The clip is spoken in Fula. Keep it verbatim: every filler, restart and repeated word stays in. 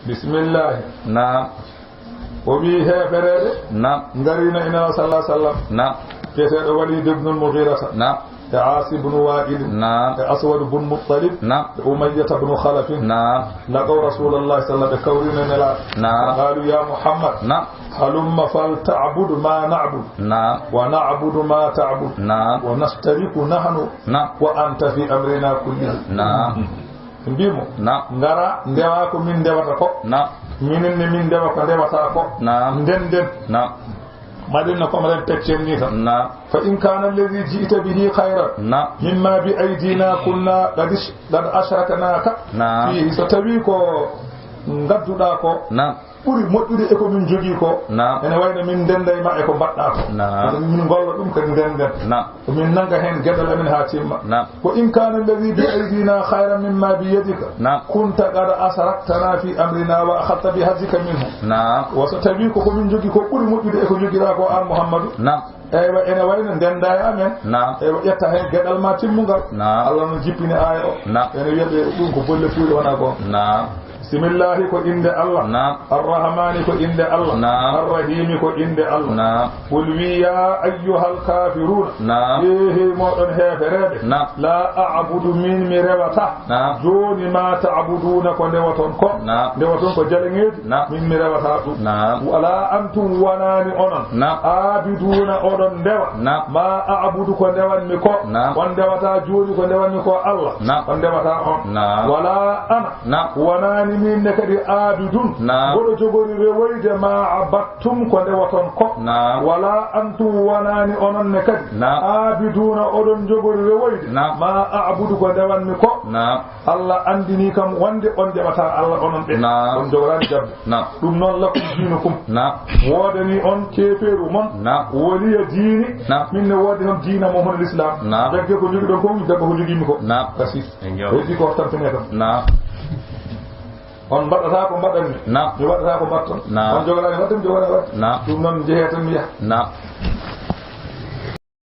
Bismillahi. Naam. O wii heefereeɓe. Naam. Ngarino e Nela sallallahu alaihi wasallam. Naam. Biyeteeɗo Walid ibn al-Mughirata. Naam. E Aas ibn Wa'il. Naam. E Aswad ibn Muttalib. Naam. E Umayyata ibn Khalaf. Naam. Laqaw Rasulallah sallallahu alaihi wasallam, ɓe kawrino e Nela. Naam. Qalu ya Muhammad. Naam. Halumma fal ta'bud ma na'bud. Naam. Wa na'budu ma ta'bud. Naam. Wa nashtariku nahnu. Naam. Wa anta fi amrina kullihi. Naam. Ɓe mbii mo, naam, ngara ndewa ko min ndewata ko. Naam. Minen ne min ndewa ko ndewata ko. Naam. Ndenden. Naam. Mbaɗen no comme ren peccen ni tan. Naam. Fa in kana alladhi ji'ta bihi khayran, naam, mimma bi aydina kunna qad ish-, qad ashraknaka, naam, fihi. So tawi ko ngadduɗa ko, naam, ɓuri moƴƴude e ko min jogii ko, naam, ene wayno min ndenda e ma e ko mbaɗɗa ko. Naam. Min ngolla ɗum kadi ndenden. Naam. Ko min nanga heen geɗal amin haa timma. Naam. Wa in kana alladhi bi aydina khayran mimma bi yadika, naam, kunta qad ashraktana fi amrina wa akhadta bi hazzika minhu. Naam. Wa so tawi ko ko min jogii ko ɓuri moƴƴude e ko jogiɗa ko an Muhammadu. Naam. Eywa, ene wayno ndenda e amen. Naam. Eywa, ƴetta heen geɗal ma timmungal. Naam. Allah no jippini aaya o. Naam. Ene wiya ɓe ɗum ko bolle puyɗe wona goonga. Naam. Bismillahi ko innde Allah. Naam. Arrahmani ko innde Allah. Naam. Arrahimi ko innde Allah. Naam. Qul wi ya ayyuhal kafiruna. Naam. Ee, hey mooɗon heefereeɓe. Naam. La a'budu, min mi rewata. Naam. Jooni ma ta'buduna ko ndewoton ko. Naam. Ndewoton ko jaleŋeeji. Naam. Min mi rewata ɗum. Naam. Wala antum wonani onon. Naam. Abiduna oɗon ndewa. Naam. Ma a'budu ko ndewanmi ko. Naam. On ndewata jooni ko ndewanmi ko Allah. Naam. On ndewata on. Naam. Wala ana. Naam. Wonani min ne kadi abidun. Naam. Mboɗo jogori rewoyde ma abattum ko ndewoton ko. Naam. Wala antum wonani onon ne kadi. Naam. Abiduna oɗon jogori rewoyde. Naam. Ma a'budu ko ndewanmi ko. Naam. Allah andini kam wonde on ndewata Allah onon ɓe. Naam. On jogorani jabbo. Naam. Ɗum noon lakum diinukum. Naam. Woodani on keefeeru mon. Naam. Waliya diini. Naam. Min ne woodi noon diina mo hono l'islam. Naam. Jagge ko jogiɗon ko, jagga ko jogimi ko. Naam. Kasi. Eyyo. Heddi ko tampine tan. Naam. On mbaɗata ko mbaɗanmi. Naam. Mi waɗata ko mbaɗton. Naam. On jogorani waɗde, mi jogorani waɗde. Naam. Ɗum noon njehee tan mi yaha. Naam.